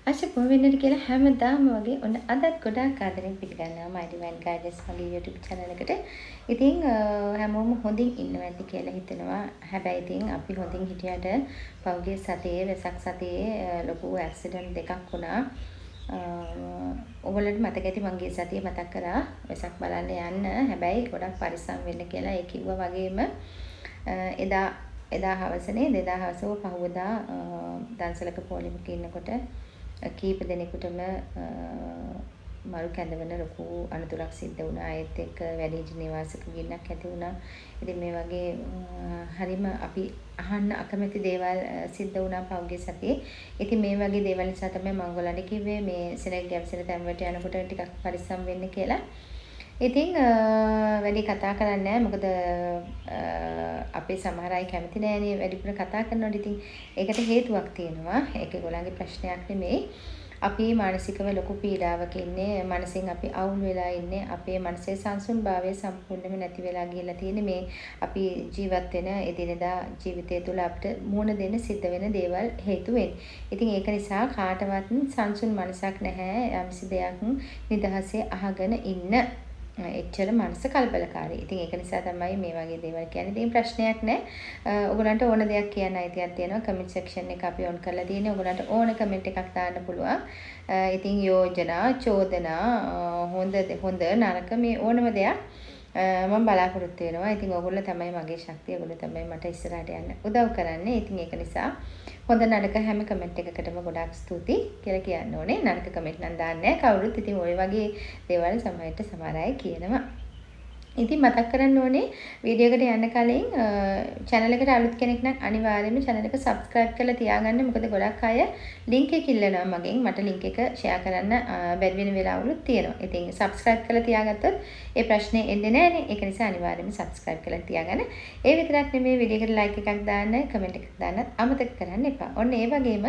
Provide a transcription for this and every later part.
අශ වෙන්නට කියලා හැමදාම වගේ ඔන්න අදත් ගොඩාක් ආදරෙන් පිළිගන්නවා My Divine Guidance මගේ YouTube channel එකට. ඉතින් හැමෝම හොඳින් ඉන්නවා ඇති කියලා හිතනවා. හැබැයි ඉතින් අපි හොඳින් හිටියට පහුගිය සතියේ, වෙසක් සතියේ ලොකු ඇක්සිඩන්ට් දෙකක් වුණා. ඔයගොල්ලන්ට මතක ඇති මං ගිය සතියේ මතක් කරා වෙසක් බලන්න යන්න. හැබැයි ගොඩක් පරිස්සම් වෙන්න කියලා. ඒ කිව්වා වගේම එදා එදා හවස නේද? එදා හවස පහුවදා දන්සලක පොලිමක ඉන්නකොට කීප දෙනෙකුටම මරු කැඳවන ලොකු අනතුරක් සිද්ධ වුණා. ඒත් එක්ක වැඩිහිටි නිවාසක ගින්නක් ඇති වුණා. ඉතින් මේ වගේ හරිම අපි අහන්න අකමැති දේවල් සිද්ධ වුණා පහුගිය සතියේ. ඉතින් මේ වගේ දේවල් නිසා තමයි මම ඔයගොල්ලන්ට කිව්වේ මේ සෙනග ගැවසෙන තැන් වලට යනකොට ටිකක් පරිස්සම් වෙන්න කියලා. ඉතින් වැඩි කතා කරන්නේ නෑ, මොකද අපේ සමහර අය කැමති නෑනේ වැඩිපුර කතා කරනවට. ඉතින් ඒකට හේතුවක් තියෙනවා. ඒක ඒගොල්ලන්ගේ ප්‍රශ්නයක් නෙමෙයි. අපි මානසිකව ලොකු පීඩාවක ඉන්නේ. මනසින් අපි අවුල් වෙලා ඉන්නේ. අපේ මනසේ සංසුන්භාවය සම්පූර්ණයෙන්ම නැති වෙලා ගිහිල්ලා තියෙන්නේ මේ අපි ජීවත් වෙන එදිනෙදා ජීවිතය තුළ අපිට මුහුණ දෙන්න සිද්ධ වෙන දේවල් හේතුවෙන්. ඉතින් ඒක නිසා කාටවත් සංසුන් මනසක් නැහැ යම්සි දෙයක් නිදහසේ අහගෙන ඉන්න. එච්චර මනස කලබලකාරී. ඉතින් ඒක නිසා තමයි මේ වගේ දේවල් කියන්නේ. ඉතින් ප්‍රශ්නයක් නෑ. ඔයගොල්ලන්ට ඕන දෙයක් කියන්න අයිතියක් තියෙනවා. කමෙන්ට් සෙක්ෂන් එක අපි ඔන් කරලා තියෙන්නේ. ඔයගොල්ලන්ට ඕන කමෙන්ට් එකක් දාන්න පුළුවන්. ඉතින් යෝජනා, චෝදනා, හොඳ හොඳ නරක මේ ඕනම දෙයක් මම බලාපොරොත්තු වෙනවා. ඉතින් ඔයගොල්ලෝ තමයි මගේ ශක්තිය. ඔයගොල්ලෝ තමයි මට ඉස්සරහට යන්න උදව් කරන්නේ. ඉතින් ඒක නිසා හොඳ නරක හැම කමෙන්ට් එකකටම ගොඩාක් ස්තුතියි කියලා කියන්න ඕනේ. නරක කමෙන්ට් නම් දාන්නේ නැහැ කවුරුත්. ඉතින් ඔය වගේ දේවල් සමහරවිට සමහර අය කියනවා. ඉතින් මතක් කරන්න ඕනේ වීඩියෝ එකට යන්න කලින් චැනල් එකට අලුත් කෙනෙක් නම් අනිවාර්යයෙන්ම චැනල් එක සබ්ස්ක්‍රයිබ් කරලා තියාගන්න. මොකද ගොඩක් අය ලින්ක් එක ඉල්ලනවා මගෙන්. මට ලින්ක් එක ෂෙයා කරන්න බැරි වෙන වෙලාවලුත් තියෙනවා. ඉතින් සබ්ස්ක්‍රයිබ් කරලා තියාගත්තොත් ඒ ප්‍රශ්නේ එන්නේ නෑනේ. ඒක නිසා අනිවාර්යයෙන්ම සබ්ස්ක්‍රයිබ් කරලා තියාගන්න. ඒ විතරක් නෙමෙයි, වීඩියෝ එකට ලයික් එකක් දාන්න, කමෙන්ට් එකක් දාන්නත් අමතක කරන්න එපා. ඔන්න ඒ වගේම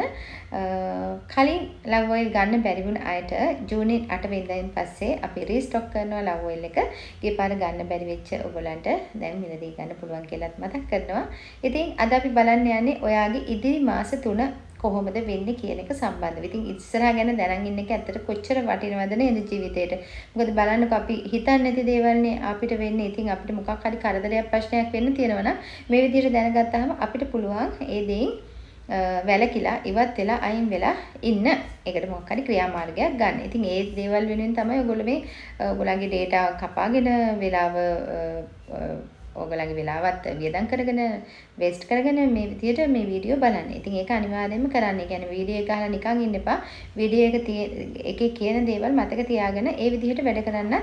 කලින් ලව් ඔයිල් ගන්න බැරි වුණ අයට ජූනි 8 වෙනිදායින් පස්සේ අපි රීස්ටොක් කරනවා ලව් ඔයිල් එක. ගිය පාර ගන්න බැරි වෙච්ච ඔයගොල්ලන්ට දැන් මිලදී ගන්න පුළුවන් කියලාත් මතක් කරනවා. ඉතින් අද අපි බලන්න යන්නේ ඔයාගේ ඉදිරි මාස 3 කොහොමද වෙන්නේ කියන එක සම්බන්ධව. ඉතින් ඉස්සරහා ගැන දැනන් ඉන්න එක ඇත්තට කොච්චර වටිනවද නේද ජීවිතේට? මොකද බලන්නකෝ, අපි හිතන්නේ නැති දේවල්නේ අපිට වෙන්නේ. ඉතින් අපිට මොකක් හරි කරදරයක් ප්‍රශ්නයක් වෙන්න තියෙනවා නම් මේ විදිහට දැනගත්තාම අපිට පුළුවන් ඒ දෙයින් වැළකීලා, ඉවත් වෙලා, අයින් වෙලා ඉන්න. ඒකට මොකක් හරි ක්‍රියාමාර්ගයක් ගන්න. ඉතින් ඒ දේවල් වෙනුවෙන් තමයි ඔයගොල්ලෝ මේ ඔයගොල්ලන්ගේ ඩේටා කපාගෙන, වෙලාව, ඔයගොල්ලන්ගේ වෙලාවත් වියදම් කරගෙන, වේස්ට් කරගෙන මේ විදියට මේ වීඩියෝ බලන්නේ. ඉතින් ඒක අනිවාර්යයෙන්ම කරන්න. ඒ කියන්නේ වීඩියෝ එක අහලා නිකන් ඉන්න එපා. වීඩියෝ එක එකේ කියන දේවල් මතක තියාගෙන ඒ විදිහට වැඩ කරන්න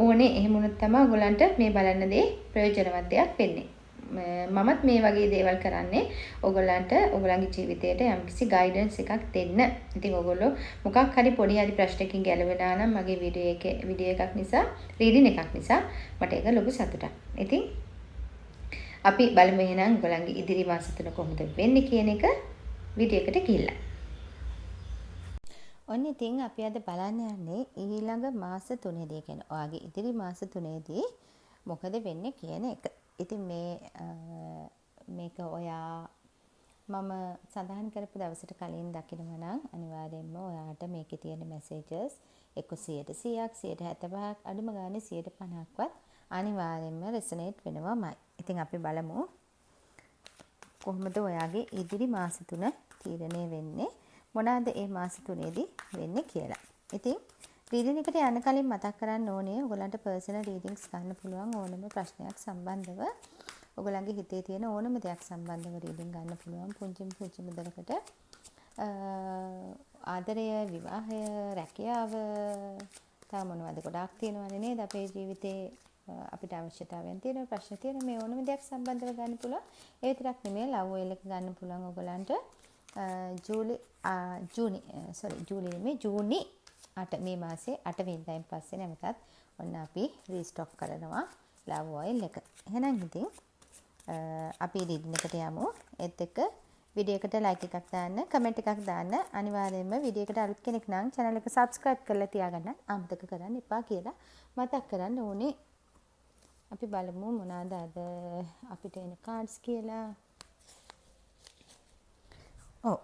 ඕනේ. එහෙම වුණොත් තමයි ඔයගොල්ලන්ට මේ බලන දේ ප්‍රයෝජනවත් දෙයක් වෙන්නේ. මමත් මේ වගේ දේවල් කරන්නේ ඔයගොල්ලන්ට ඔයගොල්ලන්ගේ ජීවිතයට යම්කිසි ගයිඩන්ස් එකක් දෙන්න. ඉතින් ඔයගොල්ලෝ මොකක් හරි පොඩි හරි ප්‍රශ්නකින් ගැලවෙනා නම් මගේ වීඩියෝ එකේ වීඩියෝ එකක් නිසා, රීඩින් එකක් නිසා මට ඒක ලොකු සතුටක්. ඉතින් අපි බලමු එහෙනම් ඔයගොල්ලන්ගේ ඉදිරි මාස 3 කොහොමද වෙන්නේ කියන එක වීඩියෝ එකට ගිහිල්ලා. ඔන්න ඉතින් අපි අද බලන්න යන්නේ ඊළඟ මාස 3දී, කියන්නේ ඔයාගේ ඉදිරි මාස 3දී මොකද වෙන්නේ කියන එක. ඉතින් මේක ඔයා මම සඳහන් කරපු දවසට කලින් දකිනවා නම් අනිවාර්යයෙන්ම ඔයාට මේකේ තියෙන මැසේජස් එක්ක 100ක්, 75ක්, අඩුම ගානේ 50%ක්වත් අනිවාර්යයෙන්ම රෙසනේට් වෙනවමයි. ඉතින් අපි බලමු කොහොමද ඔයාගේ ඉදිරි මාස 3 තීරණය වෙන්නේ, මොනවාද ඒ මාස 3ේදී වෙන්නේ කියලා. ඉතින් රීඩින් එකට යන්න කලින් මතක් කරන්න ඕනේ, ඔයගොල්ලන්ට පර්සනල් රීඩින්ග්ස් ගන්න පුළුවන්. ඕනම ප්‍රශ්නයක් සම්බන්ධව, ඔයගොල්ලන්ගේ හිතේ තියෙන ඕනම දෙයක් සම්බන්ධව රීඩින් ගන්න පුළුවන් පුංචිම පුංචි මුදලකට. ආදරය, විවාහය, රැකියාව, තව මොනවද, ගොඩාක් තියෙනවනේ නේද අපේ ජීවිතේ අපිට අවශ්‍යතාවයන් තියෙන ප්‍රශ්න තියෙන. මේ ඕනම දෙයක් සම්බන්ධව ගන්න පුළුවන්. ඒ විතරක් නෙමෙයි, ලව් ඔයිල් එක ගන්න පුළුවන් ඔයගොල්ලන්ට. ජූලි, ජූනි, සෝරි, ජූලි නෙමෙයි, ජූනි 8, මේ මාසේ 8 වෙනිදායින් පස්සේ නැවතත් ඔන්න අපි රීස්ටොක් කරනවා ලව් ඔයිල් එක. එහෙනම් ඉතින් අපි රීඩින් එකට යමු. ඒත් එක්ක වීඩියෝ එකට ලයික් එකක් දාන්න, කමෙන්ට් එකක් දාන්න. අනිවාර්යයෙන්ම වීඩියෝ එකට අලුත් කෙනෙක් නම් චැනල් එක සබ්ස්ක්‍රයිබ් කරලා තියාගන්න අමතක කරන්න එපා කියලා මතක් කරන්න ඕනේ. අපි බලමු මොනවාද අද අපිට එන කාඩ්ස් කියලා. ඔව්.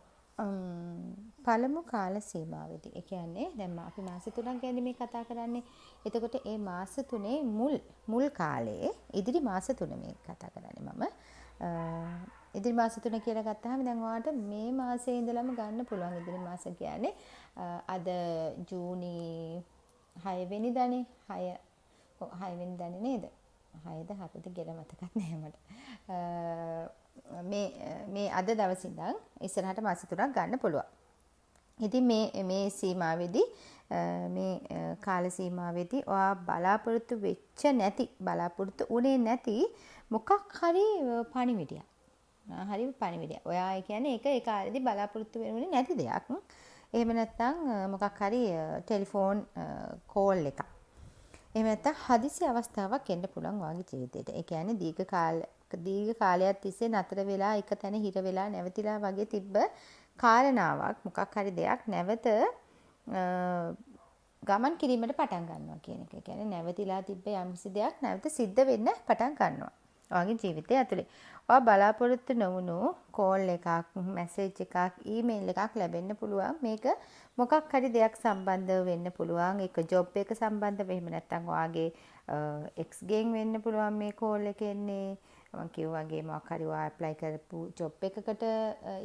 පළමු කාල සීමාවේදී, ඒ කියන්නේ දැන් අපි මාස 3ක් ගැන මේ කතා කරන්නේ. එතකොට ඒ මාස 3 මුල් මුල් කාලයේ, ඉදිරි මාස 3 මේ කතා කරන්නේ මම. ඉදිරි මාස 3 කියලා ගත්තාම දැන් ඔයාලට මේ මාසයේ ඉඳලම ගන්න පුළුවන්. ඉදිරි මාස කියන්නේ අද ජූනි 6 වෙනිදානේ. 6, ඔව්, 6 වෙනිදානේ නේද? 6ද 7ද කියලා මතකත් නෑ මට. මේ මේ අද දවසේ ඉඳන් ඉස්සරහට මාස 3ක් ගන්න පුළුවන්. ඉතින් මේ මේ සීමාවේදී, මේ කාල සීමාවේදී ඔයා බලාපොරොත්තු වෙච්ච නැති, බලාපොරොත්තු වුණේ නැති මොකක් හරි පණිවිඩයක්. හරි පණිවිඩයක්. ඔයා ඒ කියන්නේ ඒක ඒ කාලේදී බලාපොරොත්තු වෙන්නේ නැති දෙයක්. එහෙම නැත්නම් මොකක් හරි ටෙලිෆෝන් කෝල් එකක්. එහෙම නැත්නම් හදිසි අවස්ථාවක් එන්න පුළුවන් ඔයාගේ ජීවිතේට. ඒ කියන්නේ දීර්ඝ කාලයක් තිස්සේ නතර වෙලා, එක තැන හිර වෙලා, නැවතිලා වගේ තිබ්බ කාරණාවක්, මොකක් හරි දෙයක් නැවත ගමන් කිරීමට පටන් ගන්නවා කියන එක. ඒ කියන්නේ නැවතිලා තිබ්බ යම්කිසි දෙයක් නැවත සිද්ධ වෙන්න පටන් ගන්නවා ඔයාගේ ජීවිතය ඇතුලේ. ඔයා බලාපොරොත්තු නොවුණු කෝල් එකක්, මැසේජ් එකක්, ඊමේල් එකක් ලැබෙන්න පුළුවන්. මේක මොකක් හරි දෙයක් සම්බන්ධව වෙන්න පුළුවන්. ඒක ජොබ් එක සම්බන්ධව, එහෙම නැත්නම් ඔයාගේ එක්ස් ගෙන් වෙන්න පුළුවන් මේ කෝල් එක එන්නේ. මං කිව්වා වගේ මොකක් හරි ඔයා ඇප්ලයි කරපු ජොබ් එකකට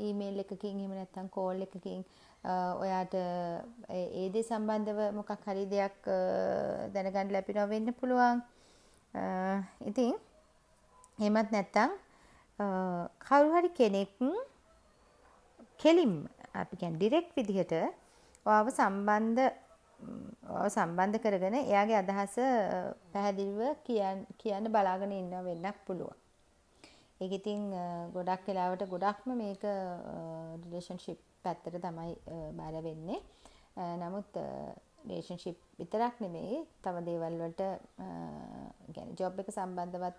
ඊමේල් එකකින්, එහෙම නැත්නම් කෝල් එකකින් ඔයාට ඒ දේ සම්බන්ධව මොකක් හරි දෙයක් දැනගන්න ලැබෙනවා වෙන්න පුළුවන්. ඉතින් එහෙමත් නැත්නම් කවුරු හරි කෙනෙක් කෙලින්ම, අපි කියන්නේ ඩිරෙක්ට් විදිහට ඔයාව සම්බන්ධ කරගෙන එයාගේ අදහස පැහැදිලිව කියන්න බලාගෙන ඉන්නව වෙන්නත් පුළුවන්. ඒක ඉතින් ගොඩක් වෙලාවට ගොඩක්ම මේක රිලේෂන්ෂිප් පැත්තට තමයි බාර වෙන්නේ. නමුත් රිලේෂන්ෂිප් විතරක් නෙමෙයි, තව දේවල් වලට, කියන්නේ ජොබ් එක සම්බන්ධවත්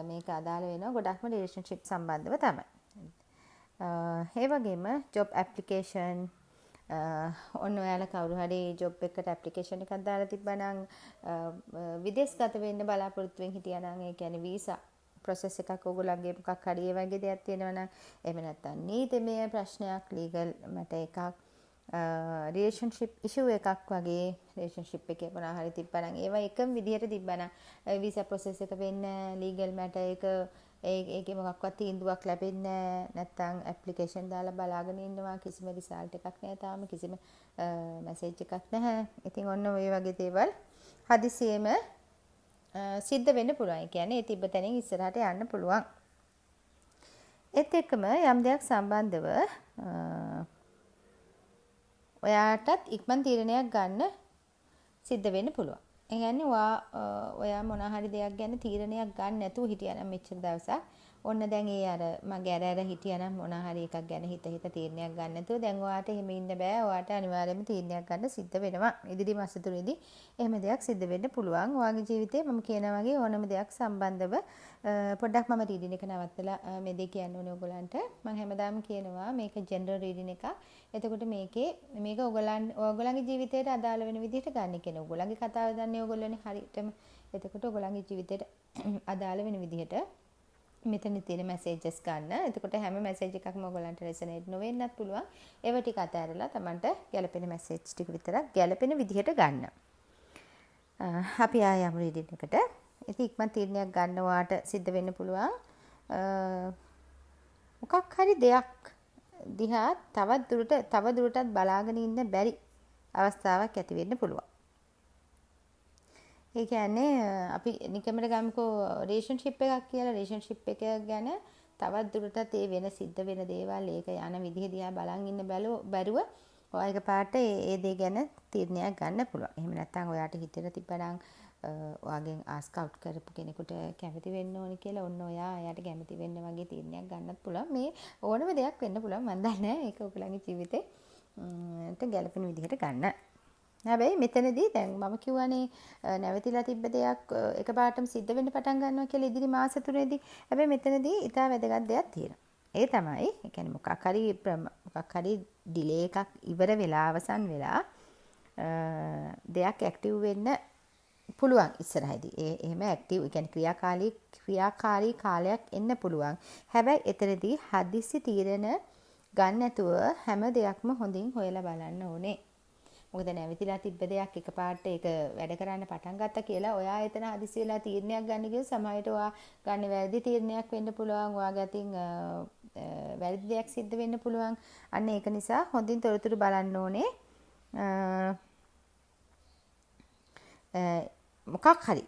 මේක අදාළ වෙනවා. ගොඩක්ම රිලේෂන්ෂිප් සම්බන්ධව තමයි. ඒ වගේම ජොබ් ඇප්ලිකේෂන්, ඔන්න ඔයාලා කවුරු හරි ජොබ් එකකට ඇප්ලිකේෂන් එකක් දාලා තිබ්බා නම්, විදේශගත වෙන්න බලාපොරොත්තුවෙන් හිටියා නම්, ඒ කියන්නේ වීසා ප්‍රොසෙස් එකක් ඕගොල්ලන්ගේ මොකක් හරි ඒ වගේ දෙයක් තියෙනවා නම්, එහෙම නැත්නම් නීතිමය ප්‍රශ්නයක්, ලීගල් මැටර් එකක්, රිලේෂන්ෂිප් ඉෂුව එකක් වගේ, රිලේෂන්ෂිප් එකේ මොනවා හරි තිබ්බා නම්, ඒවා එකම විදිහට තිබ්බා නම්, වීසා ප්‍රොසෙස් එක වෙන්න, ලීගල් මැටර් එක ඒකේ මොකක්වත් තීන්දුවක් ලැබෙන්නේ නැත්නම්, ඇප්ලිකේෂන් දාලා බලාගෙන ඉන්නවා, කිසිම රිසල්ට් එකක් නැහැ තාම, කිසිම මැසේජ් එකක් නැහැ. ඉතින් ඔන්න ඔය වගේ දේවල් හදිසියෙම සිද්ධ වෙන්න පුළුවන්. ඒ කියන්නේ ඒ තිබ්බ තැනින් ඉස්සරහට යන්න පුළුවන්. ඒත් එක්කම යම් දෙයක් සම්බන්ධව ඔයාටත් ඉක්මන් තීරණයක් ගන්න සිද්ධ වෙන්න පුළුවන්. ඒ කියන්නේ ඔයා ඔයා මොන හරි දෙයක් ගැන තීරණයක් ගන්න නැතුව හිටියා නම් මෙච්චර දවසක්, ඔන්න දැන් ඒ අර මගේ අර අර හිටියා නම් මොන හරි එකක් ගැන හිත හිත තීරණයක් ගන්න නැතුව, දැන් ඔයාට එහෙම ඉන්න බෑ. ඔයාට අනිවාර්යයෙන්ම තීරණයක් ගන්න සිද්ධ වෙනවා. ඉදිරි මාස තුනේදී එහෙම දෙයක් සිද්ධ වෙන්න පුළුවන්. ඔයාගේ ජීවිතේ මම කියන වගේ ඕනම දෙයක් සම්බන්ධව. පොඩ්ඩක් මම රීඩින් එක නවත්තලා මේ දේ කියන්න ඕනේ ඔයගොල්ලන්ට. මම හැමදාම කියනවා මේක ජෙනරල් රීඩින් එකක්. එතකොට මේකේ මේක ඔයගොල්ලන්ගේ ජීවිතයට අදාළ වෙන විදිහට ගන්න කියන්නේ ඔයගොල්ලන්ගේ කතාව දන්නේ ඔයගොල්ලෝනේ හරියටම. එතකොට ඔයගොල්ලන්ගේ ජීවිතයට අදාළ වෙන විදිහට මෙතන තියෙන මැසේජස් ගන්න. එතකොට හැම මැසේජ් එකක්ම ඔයගොල්ලන්ට රෙසනේට් නොවෙන්නත් පුළුවන්. ඒව ටික අතහැරලා තමන්ට ගැලපෙන මැසේජ් ටික විතරක් ගැලපෙන විදිහට ගන්න. අපි ආයෙ යමු රීඩින් එකට. ඉතින් ඉක්මන් තීරණයක් ගන්න ඔයාට සිද්ධ වෙන්න පුළුවන්. මොකක් හරි දෙයක් දිහා තවත් දුරට තව දුරටත් බලාගෙන ඉන්න බැරි අවස්ථාවක් ඇති වෙන්න පුළුවන්. ඒ කියන්නේ අපි නිකමට ගමුකෝ රිලේෂන්ෂිප් එකක් කියලා. රිලේෂන්ෂිප් එක ගැන තවත් දුරටත් ඒ වෙන සිද්ධ වෙන දේවල්, ඒක යන විදිහ දිහා බලන් ඉන්න බැරුව ඔයා එකපාරට ඒ ඒ දේ ගැන තීරණයක් ගන්න පුළුවන්. එහෙම නැත්නම් ඔයාට හිතෙන තිබ්බනම් ඔයාගෙන් ආස්ක් අවුට් කරපු කෙනෙකුට කැමති වෙන්න ඕනි කියලා, ඔන්න ඔයා එයාට කැමති වෙන්න වගේ තීරණයක් ගන්නත් පුළුවන්. මේ ඕනම දෙයක් වෙන්න පුළුවන්, මන් දන්නේ නැහැ. ඒක ඔයගොල්ලන්ගේ ජීවිතේ ට ගැලපෙන විදිහට ගන්න. හැබැයි මෙතනදී දැන් මම කිව්වනේ නැවතිලා තිබ්බ දෙයක් එකපාරටම සිද්ධ වෙන්න පටන් ගන්නවා කියලා ඉදිරි මාස 3දී. හැබැයි මෙතනදී ඉතා වැදගත් දෙයක් තියෙනවා. ඒ තමයි, ඒ කියන්නේ මොකක් හරි ඩිලේ එකක් ඉවර වෙලා, අවසන් වෙලා දෙයක් ඇක්ටිව් වෙන්න පුළුවන් ඉස්සරහදී. ඒ එහෙම ඇක්ටිව්, ඒ කියන්නේ ක්‍රියාකාරී කාලයක් එන්න පුළුවන්. හැබැයි එතනදී හදිසි තීරණ ගන්න නැතුව හැම දෙයක්ම හොඳින් හොයලා බලන්න ඕනේ. මොකද නැවතිලා තිබ්බ දෙයක් එකපාරට ඒක වැඩ කරන්න පටන් ගත්තා කියලා ඔයා එතන හදිසි වෙලා තීරණයක් ගන්න ගියොත් සමහර විට ඔයා ගන්න වැරදි තීරණයක් වෙන්න පුළුවන්. ඔයාගේ අතින් වැරදි දෙයක් සිද්ධ වෙන්න පුළුවන්. අන්න ඒක නිසා හොඳින් තොරතුරු බලන්න ඕනේ. මොකක් හරි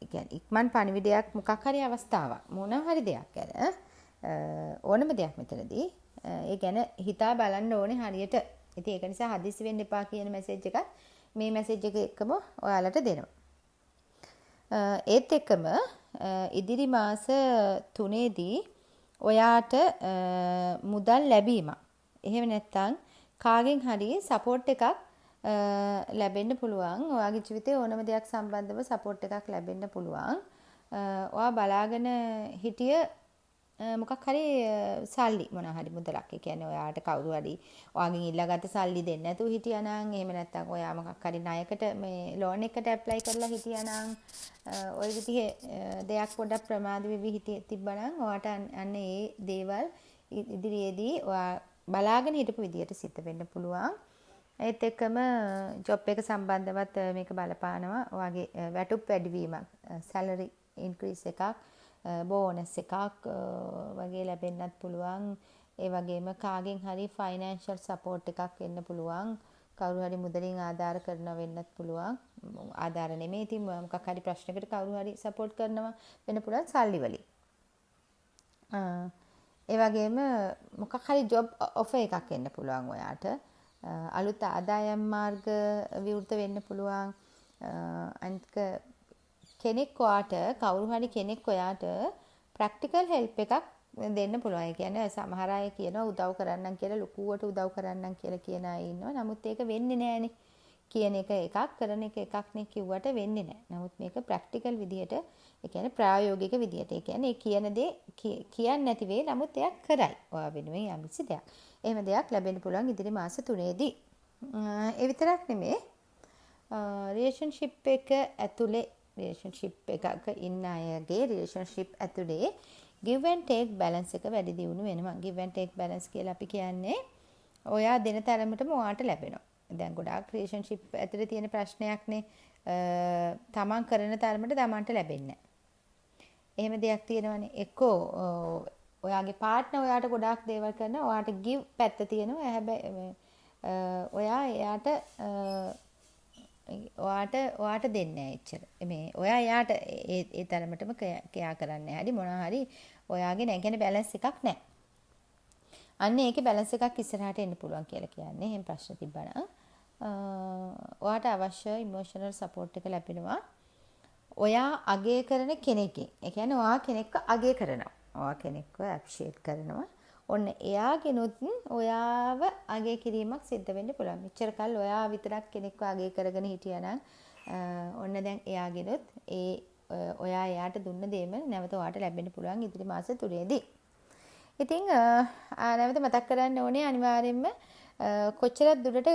ඒ කියන්නේ ඉක්මන් පණිවිඩයක් මොකක් හරි අවස්ථාවක් මොන හරි දෙයක් ගැන ඕනම දෙයක් මෙතනදී ඒ ගැන හිතා බලන්න ඕනේ හරියට. ඉතින් ඒක නිසා හදිසි වෙන්න එපා කියන මැසේජ් එකත් මේ මැසේජ් එක එක්කම ඔයාලට දෙනවා. ඒත් එක්කම ඉදිරි මාස 3ේදී ඔයාට මුදල් ලැබීමක්. එහෙම නැත්නම් කාගෙන් හරි සපෝට් එකක් ලැබෙන්න පුළුවන්. ඔයාගේ ජීවිතේ ඕනම දෙයක් සම්බන්ධව සපෝට් එකක් ලැබෙන්න පුළුවන්. ඔයා බලාගෙන හිටිය මොකක් හරි සල්ලි මොන හරි මුදලක්. ඒ කියන්නේ ඔයාට කවුරු හරි ඔයාගෙන් ඉල්ලාගත්ත සල්ලි දෙන්න නැතුව හිටියා නම්, එහෙම නැත්නම් ඔයා මොකක් හරි ණයකට මේ ලෝන් එකකට ඇප්ලයි කරලා හිටියා නම්, ඔය විදිහේ දෙයක් පොඩ්ඩක් ප්‍රමාද වෙවි හිටිය තිබ්බා නම් ඔයාට අන්න ඒ දේවල් ඉදිරියේදී ඔයා බලාගෙන හිටපු විදියට සිද්ධ වෙන්න පුළුවන්. ඒත් එක්කම ජොබ් එක සම්බන්ධවත් මේක බලපානවා. ඔයාගේ වැටුප් වැඩිවීමක්, සැලරි ඉන්ක්‍රීස් එකක්, බෝනස් එකක් වගේ ලැබෙන්නත් පුළුවන්. ඒ වගේම කාගෙන් හරි ෆයිනෑන්ෂල් සපෝට් එකක් එන්න පුළුවන්. කවුරු හරි මුදලින් ආධාර කරනවා වෙන්නත් පුළුවන්. ආධාර නෙමෙයි, ඉතින් මොකක් හරි ප්‍රශ්නයකට කවුරු හරි සපෝට් කරනවා වෙන්න පුළුවන් සල්ලි වලින්. ඒ වගේම මොකක් හරි ජොබ් ඔෆර් එකක් එන්න පුළුවන් ඔයාට. අලුත් ආදායම් මාර්ග විවෘත වෙන්න පුළුවන්. අනික කෙනෙක් ඔයාට කවුරු හරි කෙනෙක් ඔයාට ප්‍රැක්ටිකල් හෙල්ප් එකක් දෙන්න පුළුවන්. ඒ කියන්නේ සමහර අය කියනවා උදව් කරන්නම් කියලා, ලොකුවට උදව් කරන්නම් කියලා කියන අය ඉන්නවා. නමුත් ඒක වෙන්නේ නෑනේ. කියන එක එකක්, කරන එක එකක් නේ කිව්වට වෙන්නේ නෑ. නමුත් මේක ප්‍රැක්ටිකල් විදිහට, ඒ කියන්නේ ප්‍රායෝගික විදිහට, ඒ කියන්නේ ඒ කියන දේ කියන්නේ නැති වෙයි. නමුත් එයා කරයි. ඔයා වෙනුවෙන් යම්කිසි දෙයක්. එහෙම දෙයක් ලැබෙන්න පුළුවන් ඉදිරි මාස 3ේදී. ඒ විතරක් නෙමෙයි, රිලේෂන්ෂිප් එක ඇතුලේ, රිලේෂන්ෂිප් එකක ඉන්න අයගේ රිලේෂන්ෂිප් ඇතුලේ give and take balance එක වැඩි දියුණු වෙනවා. give and take balance කියලා අපි කියන්නේ ඔයා දෙන තරමටම ඔයාට ලැබෙනවා. දැන් ගොඩාක් රිලේෂන්ෂිප් ඇතුලේ තියෙන ප්‍රශ්නයක්නේ, තමන් කරන තරමට තමන්ට ලැබෙන්නේ නැහැ. එහෙම දෙයක් තියෙනවනේ. එක්කෝ ඔයාගේ පාර්ට්නර් ඔයාට ගොඩාක් දේවල් කරනවා, ඔයාට give පැත්ත තියෙනවා. හැබැයි ඔයා එයාට ඔයාට ඔයාට දෙන්නේ නැහැ එච්චර. මේ ඔයා එයාට ඒ තරමටම කෙයා කරන්නේ නැහැ. හරි මොනවා හරි ඔයාගේ නෑ කියන්නේ බැලන්ස් එකක් නෑ. අන්න ඒකේ බැලන්ස් එකක් ඉස්සරහට එන්න පුළුවන් කියලා කියන්නේ. එහෙම ප්‍රශ්න තිබ්බනම් ඔයාට අවශ්‍ය ඉමෝෂනල් සපෝට් එක ලැබෙනවා. ඔයා අගය කරන කෙනෙක්ගෙන්. ඒ කියන්නේ ඔයා කෙනෙක්ව අගය කරනවා. ඔයා කෙනෙක්ව ඇප්‍රීෂিয়েට් කරනවා. ඔන්න එයාගෙනුත් ඔයාව අගය කිරීමක් සිද්ධ වෙන්න පුළුවන්. මෙච්චර කල් ඔයා විතරක් කෙනෙක්ව අගය කරගෙන හිටියා නම් ඔන්න දැන් එයාගෙනුත් ඒ ඔයා එයාට දුන්න දේම නැවත ඔයාට ලැබෙන්න පුළුවන් ඉදිරි මාස 3ේදී. ඉතින් නැවත මතක් කරන්න ඕනේ අනිවාර්යයෙන්ම කොච්චර දුරට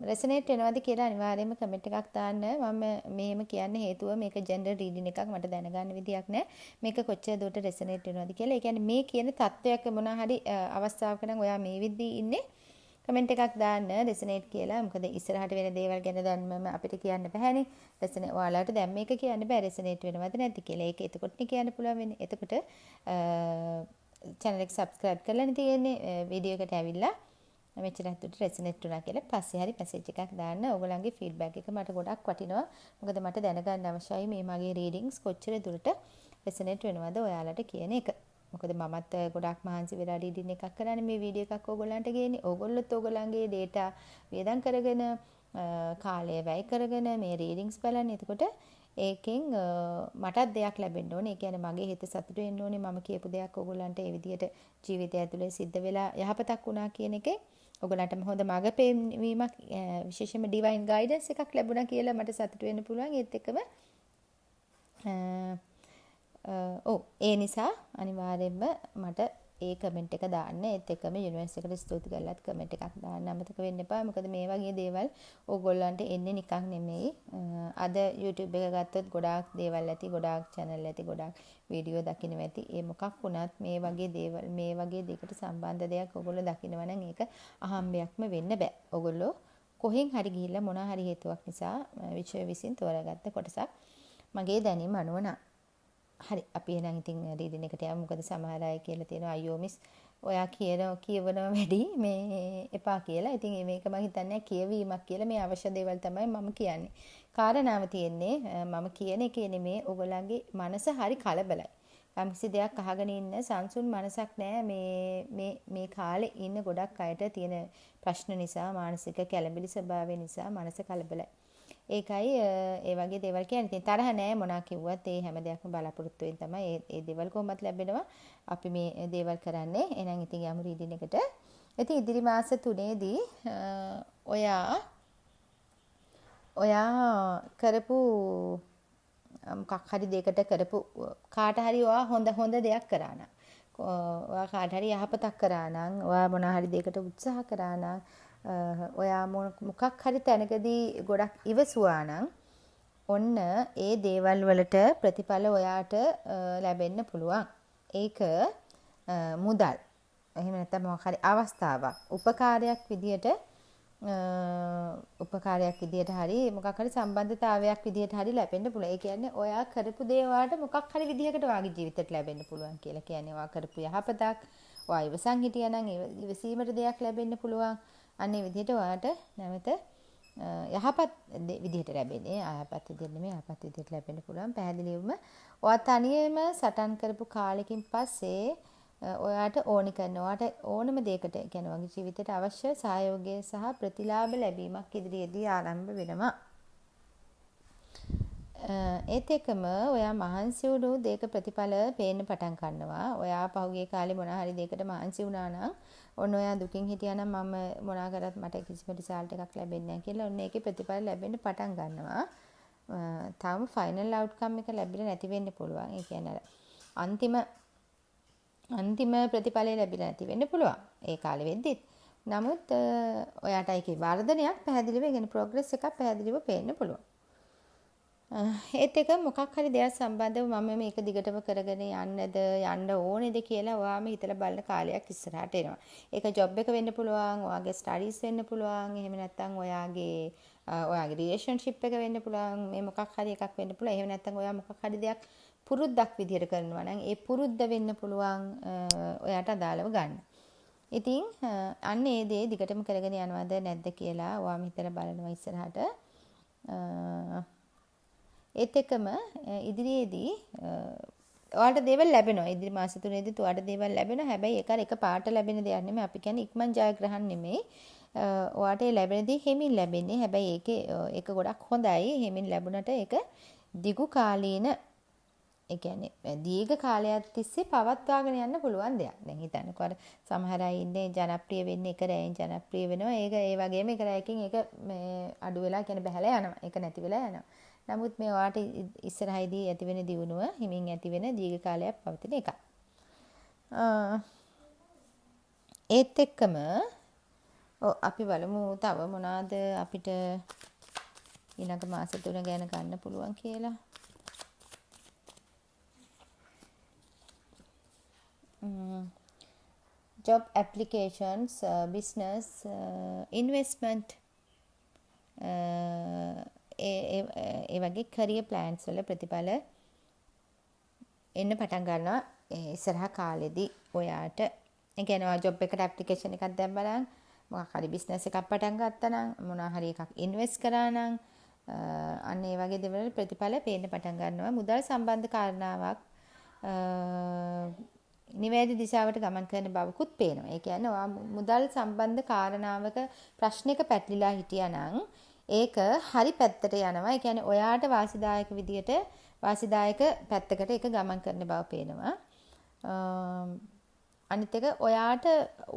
රෙසනේට් වෙනවද කියලා අනිවාර්යයෙන්ම කමෙන්ට් එකක් දාන්න. මම මෙහෙම කියන්න හේතුව මේක ජෙනරල් රීඩින් එකක්, මට දැනගන්න විදියක් නෑ මේක කොච්චර දුරට රෙසනේට් වෙනවද කියලා. ඒ කියන්නේ මේ කියන තත්වයක් මොන හරි අවස්ථාවක නම් ඔයා මේ විදිහේ ඉන්නේ, කමෙන්ට් එකක් දාන්න රෙසනේට් කියලා. මොකද ඉස්සරහට වෙන දේවල් ගැන දැන් මම අපිට කියන්න බැහැනේ. රෙසනේ ඔයාලට දැන් මේක කියන්න බෑ රෙසනේට් වෙනවද නැද්ද කියලා. ඒක එතකොටනේ කියන්න පුළුවන් වෙන්නේ. එතකොට චැනල් එක සබ්ස්ක්‍රයිබ් කරලානේ තියෙන්නේ. වීඩියෝ එකට ඇවිල්ලා මෙච්චර දුරට රෙසනේට් වුණා කියලා පස්සේ හරි මැසේජ් එකක් දාන්න. ඔයගොල්ලන්ගේ ෆීඩ්බැක් එක මට ගොඩක් වටිනවා. මොකද මට දැනගන්න අවශ්‍යයි මේ මගේ රීඩින්ග්ස් කොච්චර දුරට රෙසනේට් වෙනවද ඔයාලට කියන එක. මොකද මමත් ගොඩක් මහන්සි වෙලා රීඩින් එකක් කරන්නේ මේ වීඩියෝ එකක් ඕගොල්ලන්ට ගේන්නේ. ඕගොල්ලොත් ඕගොල්ලන්ගේ ඩේටා වියදම් කරගෙන කාලය වැය කරගෙන මේ රීඩින්ග්ස් බලන්නේ. එතකොට ඒකෙන් මටත් දෙයක් ලැබෙන්න ඕනේ. ඒ කියන්නේ මගේ හිත සතුටු වෙන්න ඕනේ. මම කියපු දෙයක් ඕගොල්ලන්ට ඒ විදිහට ජීවිතය ඇතුලේ සිද්ධ වෙලා යහපතක් වුණා කියන එකේ ඔයගොල්ලන්ටම හොඳ මඟ පෙන්වීමක්, විශේෂයෙන්ම ඩිවයින් ගයිඩන්ස් එකක් ලැබුණා කියලා මට සතුටු වෙන්න පුළුවන්. ඒත් එක්කම ඔව් ඒ නිසා අනිවාර්යයෙන්ම මට ඒ කමෙන්ට් එක දාන්න. ඒත් එක්කම යුනිවර්ස් එකට ස්තුති කරලත් කමෙන්ට් එකක් දාන්න අමතක වෙන්න එපා. මොකද මේ වගේ දේවල් ඕගොල්ලන්ට එන්නේ නිකන් නෙමෙයි. අද YouTube එක ගත්තොත් ගොඩාක් දේවල් ඇති, ගොඩාක් චැනල් ඇති, ගොඩාක් වීඩියෝ දකින්න ඇති. ඒ මොකක් වුණත් මේ වගේ දේවල්, මේ වගේ දෙයකට සම්බන්ධ දෙයක් ඕගොල්ලෝ දකිනවා නම් ඒක අහම්බයක්ම වෙන්න බෑ. ඕගොල්ලෝ කොහෙන් හරි ගිහිල්ලා මොන හරි හේතුවක් නිසා විශ්වය විසින් තෝරාගත්ත කොටසක් මගේ දැනීම අනුව නම්. හරි, අපි එහෙනම් ඉතින් රීඩින් එකට යමු. මොකද සමහර අය කියලා තියෙනවා අයියෝ මිස් ඔයා කියවනවා වැඩි මේ එපා කියලා. ඉතින් මේක මං හිතන්නේ කියවීමක් කියලා. මේ අවශ්‍ය දේවල් තමයි මම කියන්නේ. කාරණාව තියෙන්නේ මම කියන එකේ නෙමේ, ඔයගොල්ලන්ගේ මනස හරි කලබලයි. යම්කිසි දෙයක් අහගෙන ඉන්න සංසුන් මනසක් නෑ. මේ මේ මේ කාලේ ඉන්න ගොඩක් අයට තියෙන ප්‍රශ්න නිසා, මානසික කැළඹිලි ස්වභාවය නිසා මනස කලබලයි. ඒකයි ඒ වගේ දේවල් කියන්නේ. ඉතින් තරහ නෑ මොනා කිව්වත්, ඒ හැම දෙයක්ම බලාපොරොත්තු වෙන තමයි. ඒ දේවල් කොහොමත් ලැබෙනවා. අපි මේ දේවල් කරන්නේ. එහෙනම් ඉතින් යමු රීඩින් එකට. ඉතින් ඉදිරි මාස තුනේදී ඔයා කරපු මොකක් හරි දෙයකට කරපු කාට හරි ඔයා හොඳ හොඳ දෙයක් කරා නම්, ඔයා කාට හරි යහපතක් කරා නම්, ඔයා මොන හරි දෙයකට උත්සාහ කරා නම්, ඔයා මොකක් හරි තැනකදී ගොඩක් ඉවසුවා නම්, ඔන්න ඒ දේවල් වලට ප්‍රතිඵල ඔයාට ලැබෙන්න පුළුවන්. ඒක මුදල්, එහෙම නැත්නම් මොකක් හරි අවස්ථාවක්, උපකාරයක් විදියට හරි මොකක් හරි සම්බන්ධතාවයක් විදියට හරි ලැබෙන්න පුළුවන්. ඒ කියන්නේ ඔයා කරපු දේ ඔයාට මොකක් හරි විදිහකට ඔයාගේ ජීවිතේට ලැබෙන්න පුළුවන් කියලා කියන්නේ. ඔයා කරපු යහපතක්, ඔයා ඉවසන් හිටියා නම් ඉවසීමට දෙයක් ලැබෙන්න පුළුවන්. අන්න ඒ විදිහට ඔයාට නැවත යහපත් විදිහට ලැබෙන්නේ. අයහපත් විදිහට නෙමෙයි, යහපත් විදිහට ලැබෙන්න පුළුවන්. පැහැදිලිවම ඔයා තනියම සටන් කරපු කාලෙකින් පස්සේ ඔයාට ඕනි කරන, ඔයාට ඕනම දෙයකට, ඒ කියන්නේ ඔයාගේ ජීවිතයට අවශ්‍ය සහයෝගය සහ ප්‍රතිලාභ ලැබීමක් ඉදිරියේදී ආරම්භ වෙනවා. ඒත් එක්කම ඔයා මහන්සි වුණු දෙයක ප්‍රතිඵල පේන්න පටන් ගන්නවා. ඔයා පහුගිය කාලේ මොන හරි දෙයකට මහන්සි වුණා නම්, ඔන්න ඔයා දුකින් හිටියා නම් මම මොනා කරත් මට කිසිම රිසල්ට් එකක් ලැබෙන්නේ නැහැ කියලා, ඔන්න ඒකේ ප්‍රතිඵල ලැබෙන්න පටන් ගන්නවා. තාම ෆයිනල් අවුට්කම් එක ලැබිලා නැති වෙන්න පුළුවන්. ඒ කියන්නේ අර අන්තිම ප්‍රතිඵලය ලැබිලා නැති වෙන්න පුළුවන් ඒ කාලෙ වෙද්දිත්. නමුත් ඔයාට ඒකේ වර්ධනයක් පැහැදිලිව, ඒ කියන්නේ ප්‍රෝග්‍රස් එකක් පැහැදිලිව පේන්න පුළුවන්. ඒත් එක මොකක් හරි දෙයක් සම්බන්ධව මම මේක දිගටම කරගෙන යන්නද, යන්න ඕනේද කියලා ඔයාම හිතලා බලන කාලයක් ඉස්සරහට එනවා. ඒක ජොබ් එක වෙන්න පුළුවන්, ඔයාගේ ස්ටඩීස් වෙන්න පුළුවන්, එහෙම නැත්නම් ඔයාගේ රිලේෂන්ෂිප් එක වෙන්න පුළුවන්, මේ මොකක් හරි එකක් වෙන්න පුළුවන්. එහෙම නැත්නම් ඔයා මොකක් හරි දෙයක් පුරුද්දක් විදිහට කරනවා නම් ඒ පුරුද්ද වෙන්න පුළුවන් ඔයාට අදාළව ගන්න. ඉතින් අන්න ඒ දේ දිගටම කරගෙන යනවද නැද්ද කියලා ඔයාම හිතලා බලනවා ඉස්සරහට. ඒත් එක්කම ඉදිරියේදී ඔයාලට දේවල් ලැබෙනවා. ඉදිරි මාස තුනේදීත් ඔයාලට දේවල් ලැබෙනවා. හැබැයි ඒක අර එක පාට ලැබෙන දෙයක් නෙමෙයි. අපි කියන්නේ ඉක්මන් ජයග්‍රහණ නෙමෙයි. ඔයාට ඒ ලැබෙන දේ හිමින් ලැබෙන්නේ. හැබැයි ඒක ගොඩක් හොඳයි. හිමින් ලැබුණට ඒක දිගු කාලීන, ඒ කියන්නේ දීර්ඝ කාලයක් තිස්සේ පවත්වාගෙන යන්න පුළුවන් දෙයක්. දැන් හිතන්නකෝ අර සමහර අය ඉන්නේ ජනප්‍රිය වෙන්නේ එක රැයෙන් ජනප්‍රිය වෙනවා. ඒක ඒ වගේම එක රැයකින් ඒක මේ අඩු වෙලා, කියන්නේ බහැලා යනවා. ඒක නැති වෙලා යනවා. නමුත් මේ ඔයාට ඉස්සරහයිදී ඇති වෙන දියුණුව හිමින් ඇති වෙන දීර්ඝ කාලයක් පවතින එකක්. ඒත් එක්කම අපි බලමු තව මොනවාද අපිට ඊළඟ මාස තුන ගැන ගන්න පුළුවන් කියලා. Job applications, business, investment, ඒ වගේ කරියර් ප්ලෑන්ස් වල ප්‍රතිඵල එන්න පටන් ගන්නවා ඉස්සරහ කාලෙදී ඔයාට. ඒ කියන්නේ ඔයා ජොබ් එකට ඇප්ලිකේෂන් එකක් දැම්මා නම්, මොකක් හරි බිස්නස් එකක් පටන් ගත්තා නම්, මොනවා හරි එකක් ඉන්වෙස්ට් කරා නම්, අන්න ඒ වගේ දේවල් වල ප්‍රතිඵල පේන්න පටන් ගන්නවා. මුදල් සම්බන්ධ කාරණාවක් නිවැරදි දිශාවට ගමන් කරන බවකුත් පේනවා. ඒ කියන්නේ ඔයා මුදල් සම්බන්ධ කාරණාවක ප්‍රශ්නයක පැටලිලා හිටියා නම් ඒක හරි පැත්තට යනවා. ඒ කියන්නේ ඔයාට වාසිදායක විදියට, වාසිදායක පැත්තකට ඒක ගමන් කරන බව පේනවා. අනිත් එක ඔයාට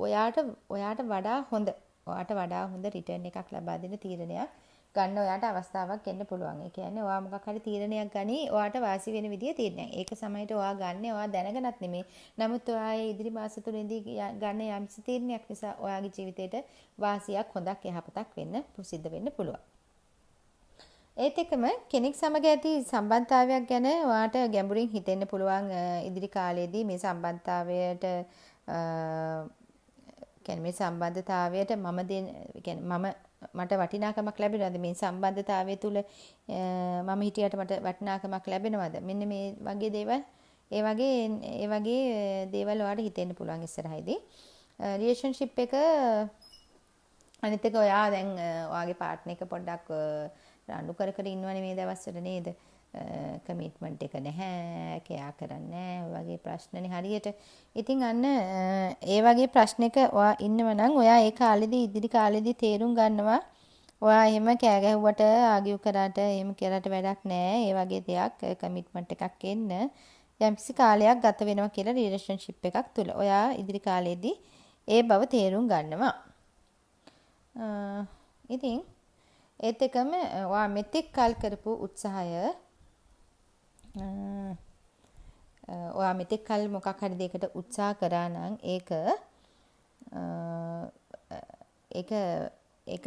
ඔයාට ඔයාට වඩා හොඳ, ඔයාට වඩා හොඳ රිටර්න් එකක් ලබා දෙන තීරණයක් ගන්න ඔයාට අවස්ථාවක් එන්න පුළුවන්. ඒ කියන්නේ ඔයා මොකක් හරි තීරණයක් ගනි ඔයාට වාසි වෙන විදිය තීරණයක්. ඒක සමහරවිට ඔයා ගන්න ඔයා දැනගෙනත් නෙමෙයි. නමුත් ඔයා ඒ ඉදිරි මාස තුනේදී ගන්න යම්කිසි තීරණයක් නිසා ඔයාගේ ජීවිතේට වාසියක්, හොඳක්, යහපතක් වෙන්න සිද්ධ වෙන්න පුළුවන්. ඒත් එක්කම කෙනෙක් සමග ඇති සම්බන්ධතාවයක් ගැන ඔයාට ගැඹුරින් හිතෙන්න පුළුවන් ඉදිරි කාලයේදී මේ සම්බන්ධතාවයට කියන්නේ මේ සම්බන්ධතාවයට මම දෙන කියන්නේ මම මට වටිනාකමක් ලැබෙනවද, මේ සම්බන්ධතාවය තුල මම හිටියට මට වටිනාකමක් ලැබෙනවද, මෙන්න මේ වගේ දේවල්, ඒ වගේ දේවල් ඔයාට හිතෙන්න පුළුවන් ඉස්සරහයිදී. රිලේෂන්ෂිප් එක අනිත් එක ඔයා දැන් ඔයාගේ පාර්ට්නර් එක පොඩ්ඩක් රණ්ඩු කර කර ඉන්නවනේ මේ දවස්වල නේද? කමිට්මන්ට් එක නැහැ, කෙයා කරන්නේ නැහැ, ඔය වගේ ප්‍රශ්නනේ හරියට. ඉතින් අන්න ඒ වගේ ප්‍රශ්නයක ඔයා ඉන්නව නම් ඔයා ඒ කාලෙදී ඉදිරි කාලෙදී තේරුම් ගන්නවා ඔයා එහෙම කෑ ගැහුවට ආගියු කරාට එහෙම කරාට වැඩක් නෑ. ඒ වගේ දෙයක් කමිට්මන්ට් එකක් එන්න යම්කිසි කාලයක් ගත වෙනවා කියලා රිලේෂන්ෂිප් එකක් තුල. ඔයා ඉදිරි කාලෙදී ඒ බව තේරුම් ගන්නවා. ඉතින් ඒත් එකම ඔයා මෙතෙක් කල් කරපු උත්සාහය, ඔයා මෙතෙක් කල් මොකක් හරි දෙයකට උත්සාහ කරා නම් ඒක ඒක ඒක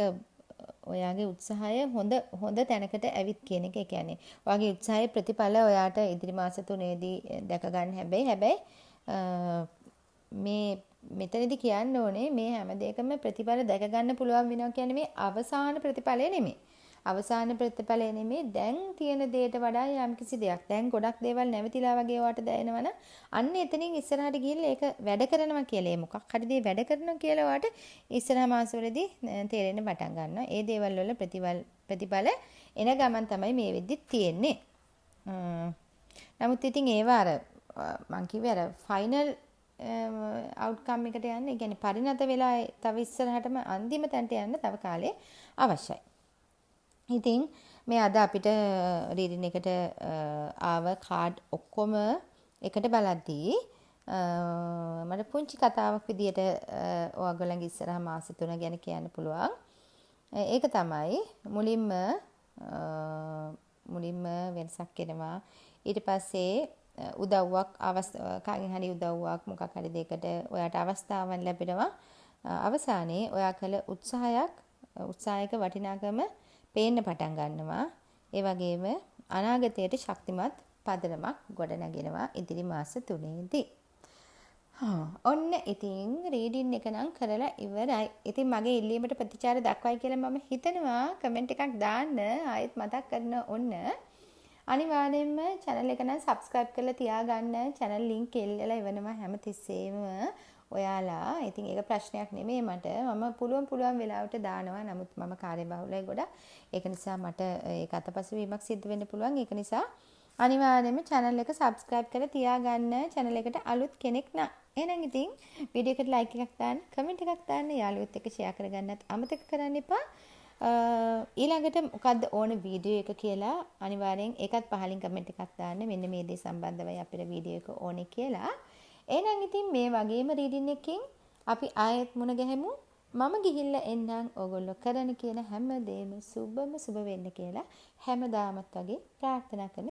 ඔයාගේ උත්සාහය හොඳ තැනකට ඇවිත් කියන එක. ඒ කියන්නේ ඔයාගේ උත්සාහයේ ප්‍රතිඵල ඔයාට ඉදිරි මාස තුනේදී දැක ගන්න. හැබැයි මේ මෙතනදි කියන්න ඕනේ මේ හැම දෙයකම ප්‍රතිඵල දැක ගන්න පුළුවන් වෙනවා කියන්නේ මේ අවසාන ප්‍රතිඵලය නෙමෙයි. අවසාන ප්‍රතිඵලය නෙමෙයි, දැන් තියෙන දෙයට වඩා යම්කිසි දෙයක්. දැන් ගොඩක් දේවල් නැවතිලා වගේ ඔයාට දැනෙනවනම් අන්න එතනින් ඉස්සරහට ගිහිල්ලා ඒක වැඩ කරනවා කියලා, ඒ මොකක් හරි දේ වැඩ කරනවා කියලා ඔයාට ඉස්සරහ මාසවලදී තේරෙන්න පටන් ගන්නවා. ඒ දේවල් වල ප්‍රතිඵල එන ගමන් තමයි මේ වෙද්දිත් තියෙන්නේ. නමුත් ඉතින් ඒවා අර මං කිව්වේ අර ෆයිනල් අවුට්කම් එකට යන්න, ඒ කියන්නේ පරිණත වෙලා තව ඉස්සරහටම අන්තිම තැනට යන්න තව කාලය අවශ්‍යයි. ඉතින් මේ අද අපිට රීඩින් එකට ආව කාඩ් ඔක්කොම එකට බලද්දී මට පුංචි කතාවක් විදියට ඔයගොල්ලන්ගේ ඉස්සරහ මාස තුන ගැන කියන්න පුළුවන්. ඒක තමයි මුලින්ම වෙනසක් එනවා. ඊට පස්සේ උදව්වක්, කාගෙන් හරි උදව්වක් මොකක් හරි දෙයකට ඔයාට අවස්ථාවක් ලැබෙනවා. අවසානයේ ඔයා කළ උත්සාහයක වටිනාකම පේන්න පටන් ගන්නවා. ඒ වගේම අනාගතයට ශක්තිමත් පදනමක් ගොඩනගෙනවා ඉදිරි මාස තුනේදී. ඔන්න ඉතින් රීඩින් එක නම් කරලා ඉවරයි. ඉතින් මගේ ඉල්ලීමට ප්‍රතිචාර දක්වයි කියලා මම හිතනවා. කමෙන්ට් එකක් දාන්න. ආයෙත් මතක් කරන ඔන්න අනිවාර්යයෙන්ම channel එක නම් subscribe කරලා තියාගන්න. channel link එල්ලලා එවනවා හැමතිස්සෙම ඔයාලා. ඉතින් ඒක ප්‍රශ්නයක් නෙමෙයි මට. මම පුළුවන් වෙලාවට දානවා. නමුත් මම කාර්යබහුලයි ගොඩක්. ඒක නිසා මට ඒක අතපසු වීමක් සිද්ධ වෙන්න පුළුවන්. ඒක නිසා අනිවාර්යයෙන්ම channel එක subscribe කරලා තියාගන්න. channel එකට අලුත් කෙනෙක් නම්. එහෙනම් ඉතින් වීඩියෝ එකට like එකක් දාන්න, කමෙන්ට් එකක් දාන්න, යාළුවොත් එක්ක ෂෙයා කරගන්නත් අමතක කරන්න එපා. ඊළඟට මොකද්ද ඕන වීඩියෝ එක කියලා අනිවාර්යෙන් ඒකත් පහලින් කමෙන්ට් එකක් දාන්න. මෙන්න මේ දේ සම්බන්ධවයි අපිට වීඩියෝ එක ඕනේ කියලා. එහෙනම් ඉතින් මේ වගේම රීඩින් එකකින් අපි ආයෙත් මුණ ගැහෙමු. මම ගිහිල්ලා එන්නම්. ඕගොල්ලෝ කරන කියන හැම දෙයක්ම සුබම සුබ වෙන්න කියලා හැමදාමත් වගේ ප්‍රාර්ථනා කරන